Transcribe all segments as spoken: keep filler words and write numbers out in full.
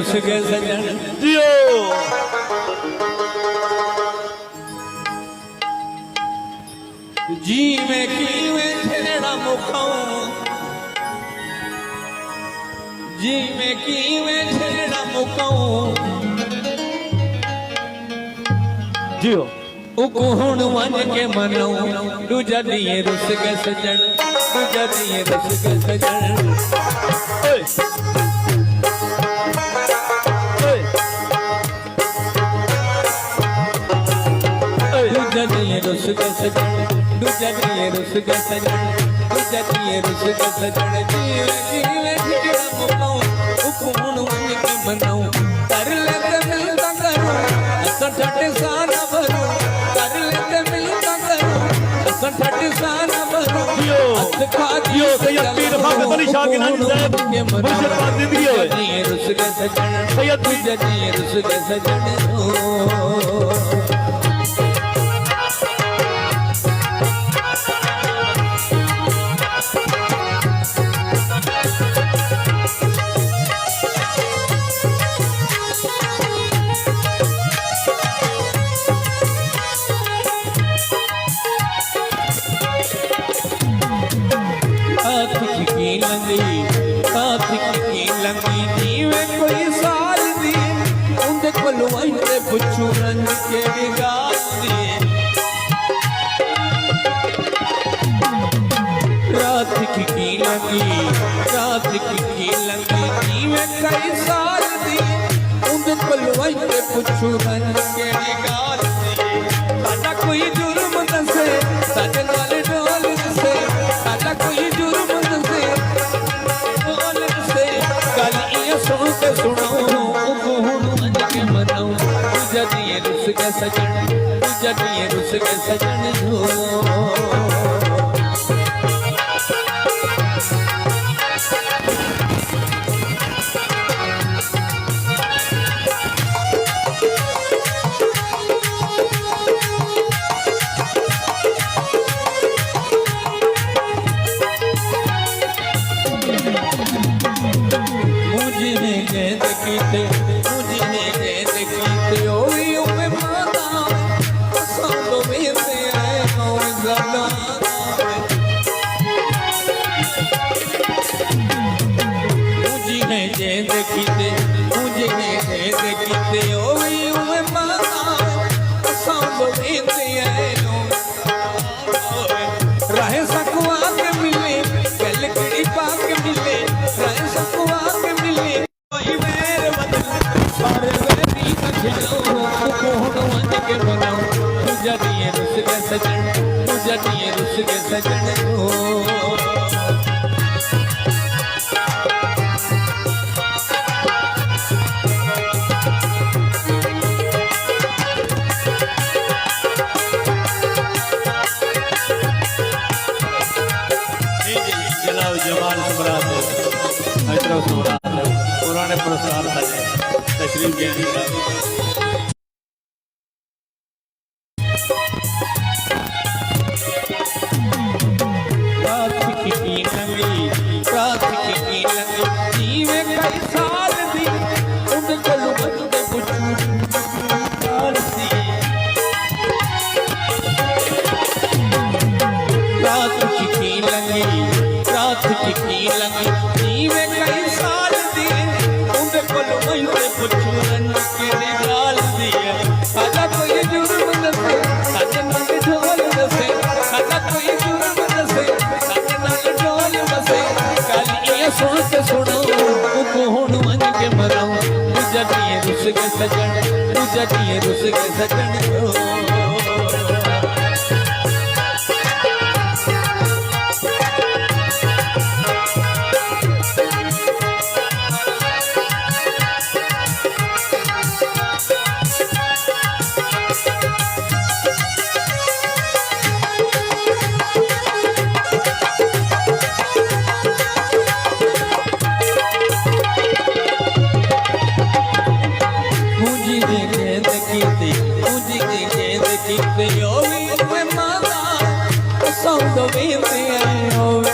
اس کے سجن۔ جیو۔ جی میں کیویں جھیڑا مکاؤں، جی میں کیویں جھیڑا مکاؤں۔ جیو۔ اکوں ہݨ ونڄ کے مناؤں، ݙوجھا ݙینہہ رس ڳئے سڄݨ، ݙوجھا ݙینہہ رس ڳئے سڄݨ۔ اوئے۔ اوئے۔ اوئے۔ ݙوجھا ݙینہہ رس ڳئے سڄݨ، ݙوجھا ݙینہہ رس ڳئے سڄݨ، ݙوجھا ݙینہہ رس ڳئے سڄݨ۔ جیویں جیویں جھیڑا مکاؤں، اکوں ہݨ ونڄ کے مناؤں، ترلے تے ملدا کروں، اساں ٹھڈ ساہ نہ بھروں، ترلے تے ملدا کروں، اساں ٹھڈ ساہ نہ بھروں۔ جیو۔ ہتھ کھا جیو، سید پیر حافظ علی شاہ گیلانی صاحب، مرشد پاک زندگی ہوئے۔ ݙوجھا ݙینہہ رس ڳئے سڄݨ، سید ݙوجھا ݙینہہ رس ڳئے سڄݨ۔ آ تھک کے لنگھی، آ تھک کے لنگھی، جیویں کوئی سال دی، اوندے کولوں آئی تے پچھوں رنج کیڑھی ڳالھ دی۔ رات کھکی لنگھی، رات کھکی لنگھی، جیویں کئی سال دی۔ اوندے کولوں آئی تے پچھوں رنج کیڑھی ڳالھ دی۔ ساݙا کوئی جرم ݙسے، ساݙے نال ڈھول ݙسے، ساݙا کوئی جرم ݙسے، ڈھول ݙسے۔ ڳالھ ایہ سݨ تے سݨاؤں، اوکوں ہݨ ونڄ کے مناؤں۔ ݙوجھا ݙینہہ رس ڳئے سڄݨ، ݙوجھا ݙینہہ رس ڳئے سڄݨ۔ مونجھیں جیندے کیتے، مونجھیں جیندے کیتے، او وی اوویں ماندا، اساں ݙوہیں تے آئے نو زمانہ۔ مونجھیں جیندے کیتے، مونجھیں جیندے کیتے، او وی اوویں ماندا، اساں ݙوہیں تے آئے نو۔ رہے سکوں آ کے ملے، گل کیڑھی پا کے ملے، رہے سکوں آ کے ملے۔ کوئی ویر وطن، پر ویری نہ جھلو، اوکوں ہݨ ونڄ کے مناؤں۔ ݙوجھا ݙینہہ رس ڳئے سڄݨ، ݙوجھا ݙینہہ رس ڳئے سڄݨ۔ او۔ جی جی، جلال جمال سمرا تے حیدر سمرا تے پراݨے پرستار ساݙے تشریف گھن ݙتا۔ رات کھکی لنگھی، رات کھکی لنگھی، جیویں کئی سال دی، اوندے کولوں ونڄ تے پچھوں۔ رات کھکی لنگھی، رات کھکی لنگھی، جیویں کئی سال دی، اوندے کولوں ونڄ تے پچھوں رنج کیڑھی ڳالھ دی ہے۔ ساݙا کوئی جرم ݙسے، ساݙے نال ڈھول ݙسے، ساݙا کوئی جرم ݙسے، ساݙے نال ڈھول ݙسے۔ ڳالھ ایہ سݨ تے سݨاؤں، اوکوں ہݨ ونڄ کے مناؤں۔ ݙوجھا ݙینہہ رس ڳئے سڄݨ، ݙوجھا ݙینہہ رس ڳئے سڄݨ۔ مونجھیں جیندے کیتے، مونجھیں جیندے کیتے، او وی اوویں ماندا، اساں ݙوہیں تے آئے ہووے۔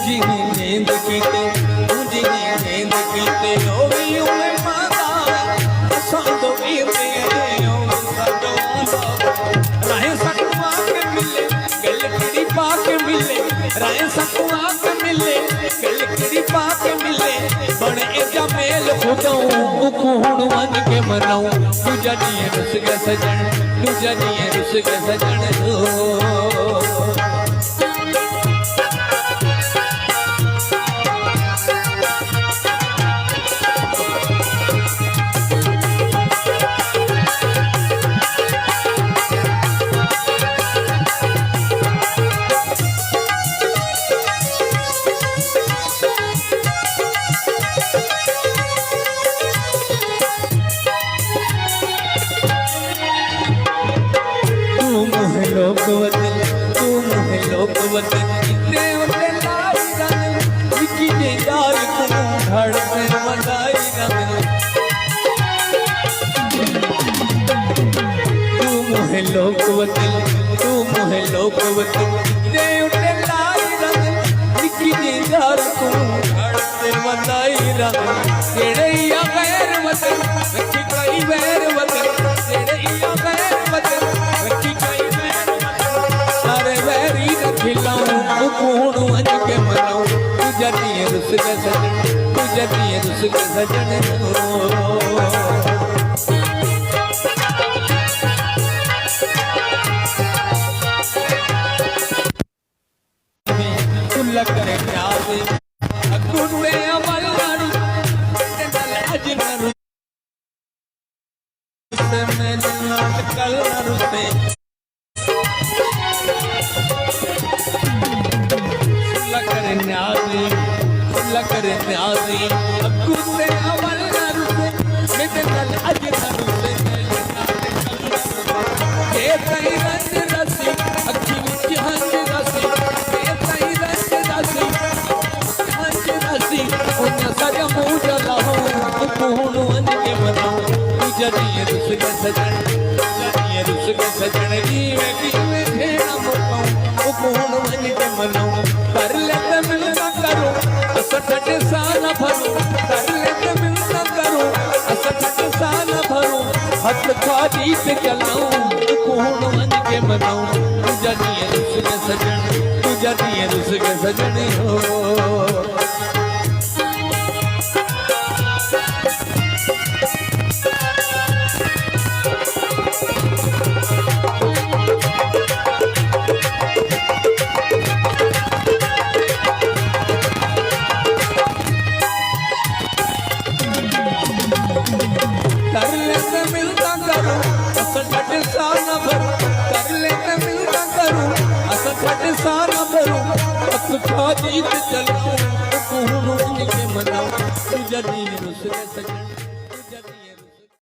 جیویں نیند کیتے، توں جیویں نیند کیتے، او وی اونویں ماندا، اساں دو وی تیرے، او وی ساڈو آندا۔ رہیں ساکوں آ کے ملے، گل کڑی پا کے ملے، رہیں ساکوں آ کے ملے، گل کڑی پا کے ملے، بݨ ایجھا میل خداؤں، اوکوں ہݨ ونڄ کے مناؤں، ݙوجھا ݙینہہ رس ڳئے سڄݨ، ݙوجھا ݙینہہ رس ڳئے سڄݨ، او۔ توں مونہہ لوک وطن، توں مونہہ لوک وطن، کتنے اتے لائی رن، نکی جئی ڳالھ کوں گھڑ تے ودائی رن۔ توں مونہہ لوک وطن، توں مونہہ لوک وطن، کتنے اتے لائی رن، نکی جئی ڳالھ کوں گھڑ تے ودائی رن۔ جیڑھے یا غیر وطن، رکھی کئی ویر وطن، جیڑھے یا غیر وطن، رکھی کئی ویر وطن۔ سارے ویری رکھی لاؤں، اوکوں ہݨ ونڄ کے مناؤں۔ ݙوجھا ݙینہہ رس ڳئے سڄݨ، ݙوجھا ݙینہہ رس ڳئے سڄݨ۔ کل کرے پیار، اڳوں تے اول نہ رس، تے نال اڄ نہ رس، میݙے نال کل نہ رسے۔ کل کرے نیازی، کل کرے نیازی، اڳوں تے اول نہ رسے، میݙے نال اڄ نہ رسے، میݙے نال کل نہ رسے۔ جے تئیں رنج راسی، اکھیں وچ ہنج راسی، جے تئیں رنج راسی، ہنج راسی، انہاں ساݙا منہ جلاؤ، اوکوں ہݨ ونڄ کے مناؤ، ݙوجھا ݙینہہ رس ڳئے سڄݨ، ݙوجھا ݙینہہ رس ڳئے سڄݨ، جیویں جیویں جھیڑا مکاؤں، اوکوں ہݨ ونڄ کے مناؤ، کر لے تے منتاں کروں، اساں تیݙے ساہ نہ بھروں، کر لے تے منتاں کروں، اساں تیݙے ساہ نہ بھروں، ہتھ کھاݙی تے چلاؤں، اوکوں ہݨ ونڄ کے مناؤں، ݙوجھا ݙینہہ رس ڳئے سڄݨ، ݙوجھا ݙینہہ رس ڳئے سڄݨ ہو۔ کر لے تے منتاں کروں، اساں تیݙے ساہ نہ بھروں، کر لے تے منتاں کروں، اساں تیݙے ساہ نہ بھروں، ہتھ کھاݙی تے چلاؤں، اوکوں ہݨ ونڄ کے مناؤں، ݙوجھا ݙینہہ رس ڳئے سڄݨ۔